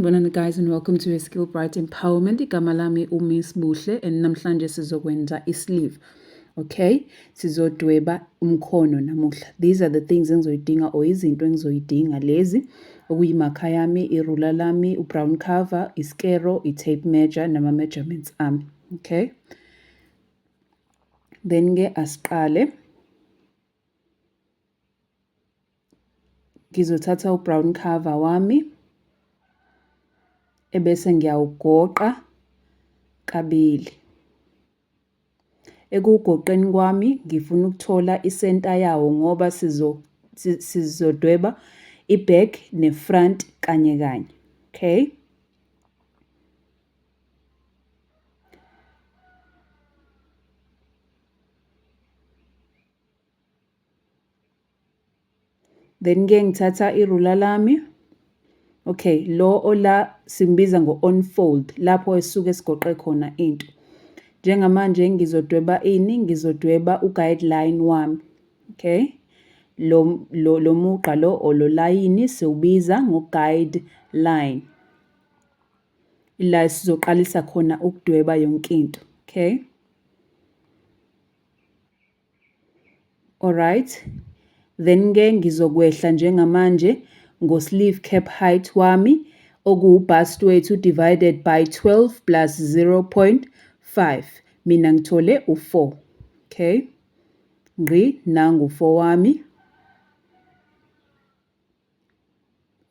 Sanibonani guys and welcome to Skill Bright Empowerment. Igama lami uMiss Buhle and namhlanje sizokwenza i-sleeve. Okay, sizodweba umkhono namuhla. These are the things engizoyidinga or izinto engizoyidinga lezi okuyimakha yami, irula lami, u-brown cover, iskero, i-tape measure nama-measurements ami. Okay. Then ke asiqale. Ngizothatha u-brown cover wami ebese ngiyawugoqa kabili. Ekuwugoqeni kwami ngifuna ukuthola isenta yawo ngoba sizodweba i-back ne-front kanye kanye, okay? Then ke ngithatha irula lami. Okay, lo ola simbiza ngo-on fold lapho esuke sigoqe khona into. Njengamanje ngizodweba ini? Ngizodweba u-guideline wami. Okay? Lo lo lo mugqa lo or lo layini siwubiza ngo-guideline. La sizoqalisa khona ukudweba yonke into. Okay? Alright. Then ke ngizokwehla njengamanje ngo-sleeve cap height wami okuwu-bust wethu divided by 12 plus 0.5. Mina ngithole u-4. Okay. Ngqi nangu 4 wami.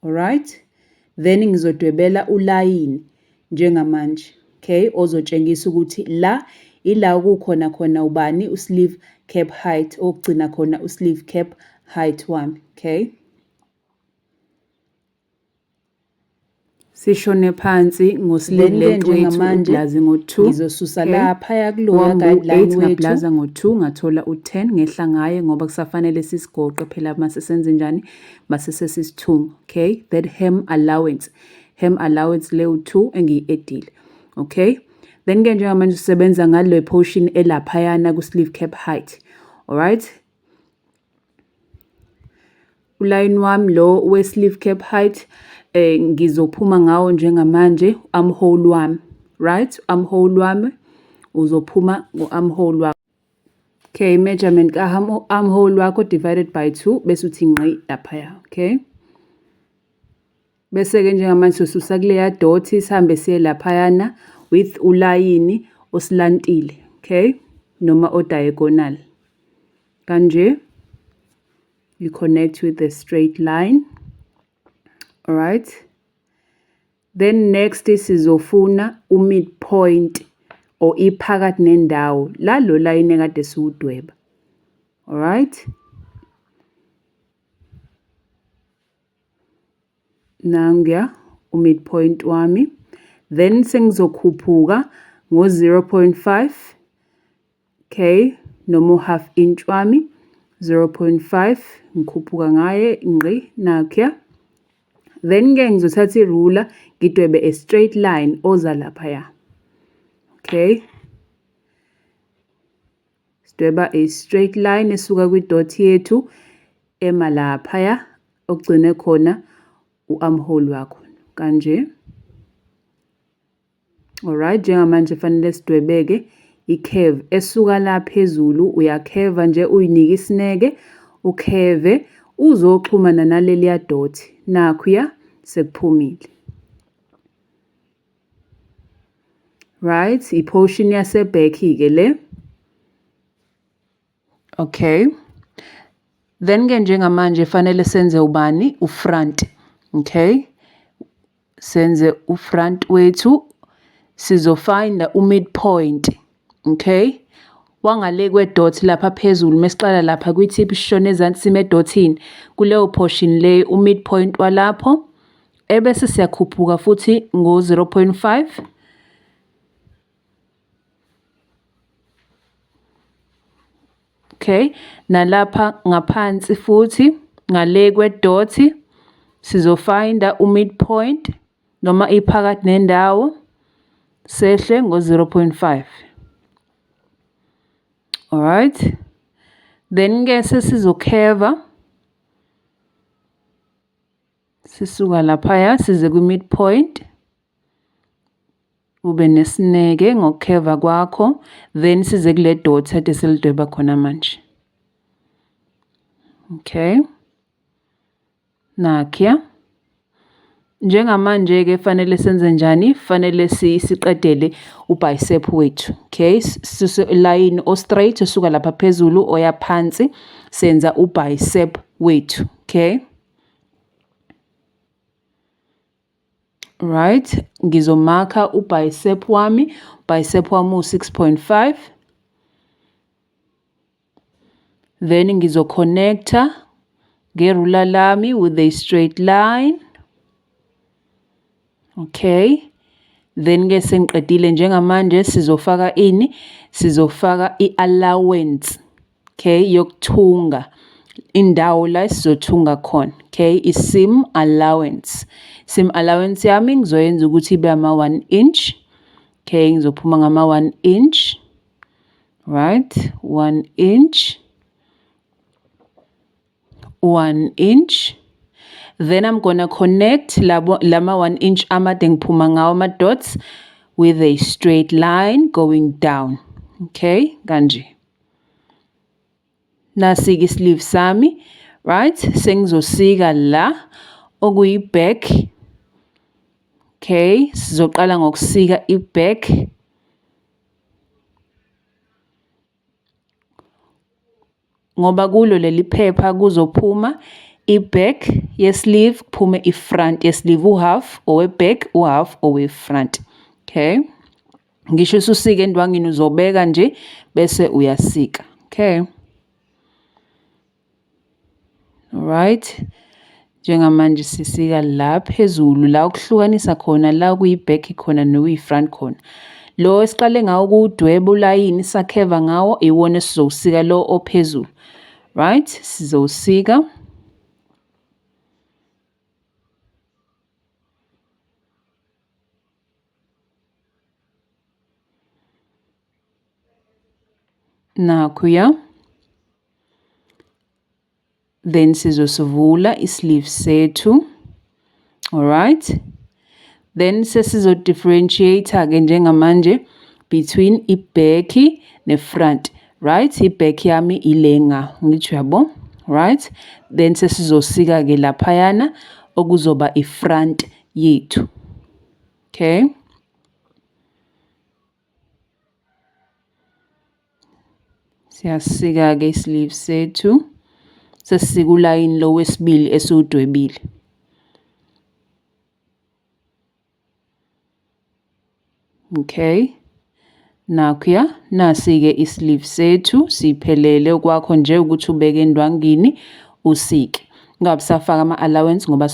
Alright, then ngizodwebela ulayini njengamanje, okay, ozotshengisa ukuthi la ila kukhona khona ubani u-sleeve cap height, okugcina khona u-sleeve cap height wami, okay. Sishone phansi ngo-sleeve length wethu ublaze ngo-2 ngizosusa laphaya kuloya guideline wethu ngablaza ngo-2 ngathola u-10 ngehla ngaye ngoba kusafanele sisigoqe phela mase senze njani mase sesisithunga, okay, that hem allowance, hem allowance leyo 2 engiyi-edile, okay. Then ke njengamanje sisebenza ngale portion elaphayana ku-sleeve cap height, alright. Ulayini wami lo we-sleeve cap height ngizophuma ngawo njengamanje armhole wami, right? Armhole wami uzophuma ngo-armhole wakho. Okay, measurement ka-armhole wakho divided by 2 bese uthi ngqi laphaya, okay? Bese-ke njengamanje sosusa kuleya dot sihambe siye laphayana with ulayini osilantile, okay? Noma o-diagonal. Kanje you connect with the straight line. Alright. Then next sizofuna u-midpoint or iphakathi nendawo la lo layini ekade siwudweba. Alright. Nanguya u-midpoint wami. Then sengizokhuphuka ngo-0.5, okay, noma u-half inch wami 0.5 ngikhuphuka ngaye ngqi nakhuya. Then ke ngizothatha irula ngidwebe a straight line oza laphaya, okay. Sidweba a straight line esuka kwi-dot yethu ema laphaya okugcine khona u-armhole wakho kanje. Alright, njengamanje fanele sidwebeke i-curve esuka la phezulu. Uyakheva nje uyinike isineke, ukheve uzoxhumana naleliya dot. Nakhuya sekuphumile. Right, i-portion yase-back-ke le. Okay. Then ke njengamanje fanele senze ubani? U-front. Okay. Senze u-front wethu, sizofinda u-midpoint. Okay. Wangale kwe-dot lapha phezulu mesiqala lapha kwi-tip sishone ezansi sime edothini kuleyo portion le u-midpoint walapho, ebese siyakhuphuka futhi ngo-0.5. Okay, nalapha ngaphansi futhi ngale kwe-dot sizofinda u-midpoint noma iphakathi nendawo, sehle ngo-0.5. Alright, then ke sesizokheva Sisuka laphaya size kwi-midpoint. Ube nesineke ngokukheva kwakho, then size kule dot ade silidweba khona manje. Okay. Nakhiya. Njengamanje-ke fanele senze njani? Fanele siqedele ubicep wethu. Okay, sisuse layini o-straight osuka lapha phezulu oya phansi, senza ubicep wethu. Okay. Right, ngizomakha ubicep wami. Bicep wami u-6.5. Then ngizoconnecta ngerula lami with a straight line. Okay. Then ke sengiqedile njengamanje sizofaka ini? Sizofaka i-allowance. Okay, yokuthunga. Indawo la sizothunga khona. Okay, i-seam allowance. Seam allowance yami ngizoyenza ukuthi ibe ama-1 inch. Okay, ngizophuma ngama-1 inch. Right, 1 inch. 1 inch. Then I'm gonna connect lama 1 inch amade ngiphuma ngawo ama dots with a straight line going down. Okay, kanje. Nasi-ke isleeve sami, right? Sengizosika la okuyi-back. Okay, sizoqala ngokusika i-back. Ngoba kulo leli phepha kuzophuma i-back ye-sleeve, kuphume i-front ye-sleeve, u-half owe-back, u-half owe-front. Okay. Ngisho ususika endwangini uzobeka nje bese uyasika. Okay. Alright. Njengamanje sisika la phezulu la ukuhlukanisa khona la kuyi-back khona nokuyi-front khona. Lo esiqale ngawo ukuwudweba ulayini sakheva ngawo iwona esizowusika lo ophezulu. Right? Sizowusika. Nakhuya. Then sizosivula isleeve sethu. Alright. Then sesizo differentiate ke njengamanje between i-back ne-front. Right? I-back yami ilenga. Ngithi uyabo? Right? Then sesizosika ke laphayana okuzoba i-front yethu. Okay. Siyasika-ke isleeve sethu. Sesisika ulayini lo wesibili esiwudwebile. Okay. Nakhuya, nasi-ke isleeve sethu siphelele kwakho nje ukuthi ubeke endwangini usike. Ungabe usafaka ama-allowance ngoba